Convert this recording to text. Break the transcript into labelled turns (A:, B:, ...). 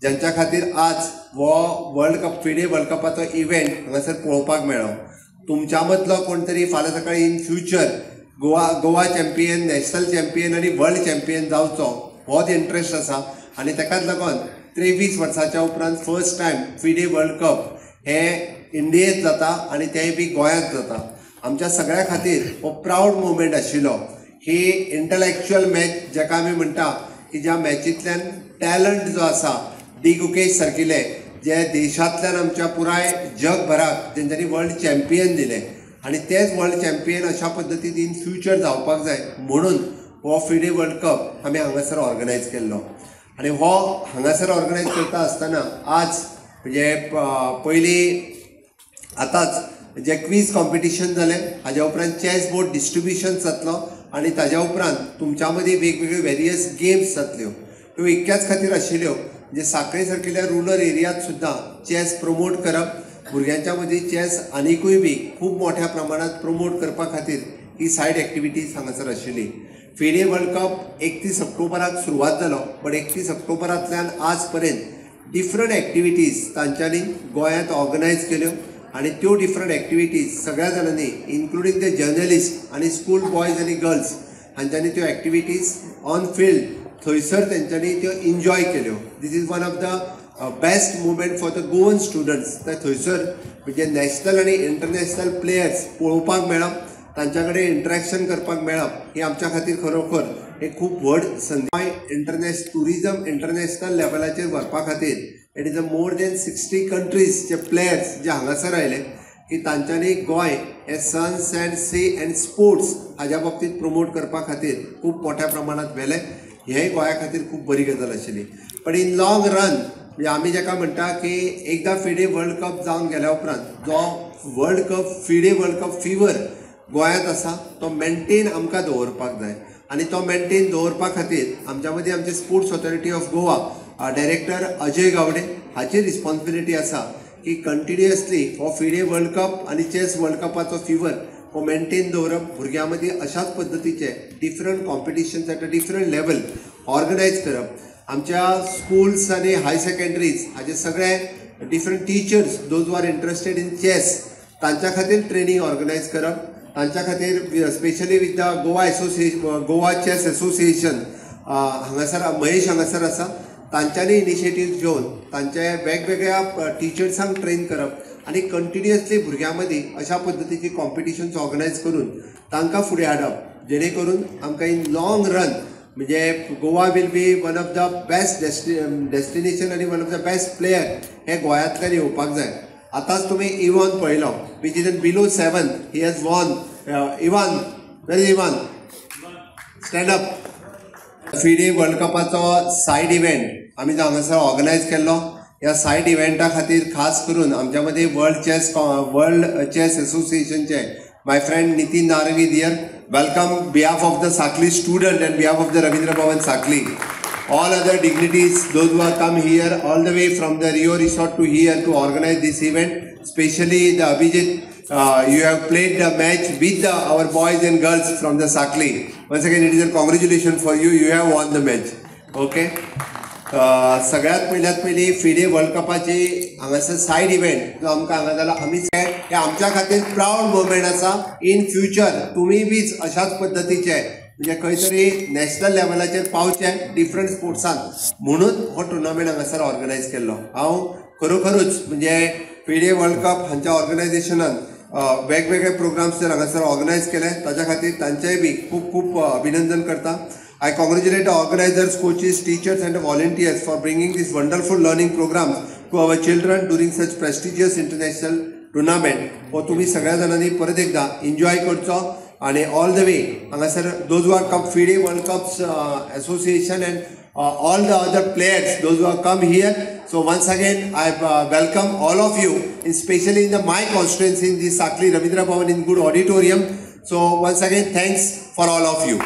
A: ज्यांच्या खातीर आज हो वर्ल्ड कप फिडे वर्ल्ड कपाचो इव्हेंट हांगासर पळोवपाक मेळ्ळो. तुमच्या मदलो कोण तरी फाल्यां सकाळी in future Goa champion, national champion आनी वर्ल्ड चॅम्पियन जावचो होच इंट्रस्ट आसा आनी ताकाच लागून 23 वर्साच्या उपरांत first time FIDE world cup हे इंडियेंत जाता आनी तेंय बी गोंयांत जाता. आमच्या सगळ्या खातीर हो प्रावड मुवमेंट आशिल्लो. ही इंटलेक्च्युअल मॅच जाका आमी म्हणटा की ज्या मॅचींतल्यान टॅलंट जो आसा डी गुकेश सारकिले जे देशांतल्यान आमच्या पुराय जगभराक तेंच्यांनी वर्ल्ड चॅम्पियन दिले आनी तेच वर्ल्ड चॅम्पियन अशा पद्दतीन इन फ्युचर जावपाक जाय म्हणून हो फिडे वर्ल्ड कप आमी हांगासर ऑर्गनायज केल्लो. आनी हो हांगासर ऑर्गनायज करता आसतना आज म्हणजे पयलीं आतांच जे क्वीज कॉम्पिटिशन जालें हाज्या उपरांत चॅस बोर्ड डिस्ट्रिब्युशन जातलो आनी ताज्या उपरांत तुमच्या मदीं वेगवेगळ्यो वेरियस गेम्स जातल्यो. त्यो इतक्याच खातीर आशिल्ल्यो म्हणजे साखळे सारकिल्या रुरल एरियात सुद्दां चॅस प्रमोट करप, भुरग्यांच्या मदीं चॅस आनिकूय बी खूब मोठ्या प्रमाणांत प्रमोट करपा खातीर ही सायड एक्टिविटीज हांगासर आशिल्ली. फिडे वर्ल्ड कप 31 ऑक्टोबराक सुरवात जालो, बट 31 ऑक्टोबरांतल्यान आज पर्यंत डिफरंट एक्टिविटीज तांच्यांनी गोंयांत ऑर्गनायज केल्यो आनी त्यो डिफरंट एक्टिविटीज सगळ्या जाणांनी इन्क्लुडींग the journalist आनी स्कूल बॉयज आनी गर्ल्स हांच्यांनी त्यो एक्टिविटीज ऑन फिल्ड थंयसर तेंच्यांनी त्यो एन्जॉय केल्यो. This is one of the best movement for the Goan students. ते थंयसर म्हणजे नॅशनल आनी इंटरनॅशनल प्लेयर्स पळोवपाक मेळप, तांच्या कडेन इंटरेक्शन करपाक मेळप ही आमच्या खातीर खरोखर एक खूब व्हड संदी. इंटरनॅशनल ट्युरिजम इंटरनॅशनल लेवलाचेर व्हरपा खातीर it is a more than 60 कंट्रीजचे players जे हांगासर आयले की तांच्यांनी गोंय हे sun sand sea and sports हाज्या बाबतींत प्रमोट करपा खातीर खूब मोठ्या प्रमाणांत व्हेलें. हें गोंया खातीर खूब बरी गजाल आशिल्ली. पण इन लॉंग रन म्हणजे आमी जाका म्हणटा की एकदां फिडे वर्ल्ड कप जावन गेल्या उपरांत जो world cup FIDE world cup fever गोंयांत आसा तो मेंटेन आमकां दवरपाक जाय आनी तो मेंटेन दवरपा खातीर आमच्या मदीं आमचे sports authority of Goa director Ajay Gawde हाची रिस्पॉन्सिबिलिटी आसा की कंटिन्युअसली हो फिडे वर्ल्ड कप आनी चॅस वर्ल्ड कपाचो फिवर हो मेंटेन दवरप, भुरग्यां मदीं अशाच पद्दतीचे different competitions at a different level organise करप, आमच्या स्कुल्स आनी हाय सेकंडरीज हाजे सगळे different teachers those who are interested in chess तांच्या खातीर ट्रेनींग ऑर्गनायज करप, तांच्या खातीर specially with the Goa association Goa chess association हांगासर महेश हांगासर आसा तांच्यांनी इनिशिएटीव घेवन तांचे वेगवेगळ्या टिचर्सांक ट्रेन करप आनी कंटिन्युअसली भुरग्यां मदीं अशा पद्दतीची कॉम्पिटिशन्स ऑर्गनायज करून तांकां फुडें हाडप जेणे करून आमकां इन लॉंग रन म्हणजे Goa will be one of the best destination आनी one of the best player हे गोंयांतल्यान येवपाक जाय. आतांच तुमी इवान पळयलो which is in below 7 he has won. Ivan, where is Ivan? Stand up. FIDE world कपाचो side event आमी जो हांगासर ऑर्गनायज केल्लो ह्या सायड इव्हेंटा खातीर खास करून आमच्या मदीं वर्ल्ड चॅस एसोसिएशनचे my friend Nitin Narangi dear, welcome behalf of the Sanquelim student and behalf of the Ravindra Bhavan Sanquelim. All other dignitaries, those who have come here all the way from the Rio Resort to here to organize this event, especially the Abhijit, you have played the match with our boys and girls from the Sanquelim. Once again, it is a congratulations for you, you have won the match. Okay. सगळ्यात पयल्यात पयली FIDE world कपाची हांगासर side event जो आमकां हांगा जाला आमी हे आमच्या खातीर प्रावड मुवमेंट आसा. इन फ्युचर तुमी बी अशाच पद्दतीचे म्हणजे खंय तरी नॅशनल लेवलाचेर पावचे डिफरंट स्पोर्ट्सान म्हणून हो टुर्नामेंट हांगासर ऑर्गनायज केल्लो. हांव खरोखरूच म्हणजे फिडे वर्ल्ड कप हांच्या ऑर्गनायजेशनान वेगवेगळे प्रोग्राम्स जर हांगासर ऑर्गनायज केले ताच्या खातीर तांचेय बी खूब खूब अभिनंदन करता. I congratulate the organizers, coaches, teachers and the volunteers for bringing this wonderful learning programs to our children during such prestigious international tournament. हो तुम्ही सगळ्या जाणांनी परत एकदा एन्जॉय करचो आणि ऑल the way हांगासर those who are come FIDE world cups association and all the other players those who are come here. So once again I welcome all of you, especially in the my constituency in this Sanquelim Ravindra Bhavan in good auditorium. So once again thanks for all of you.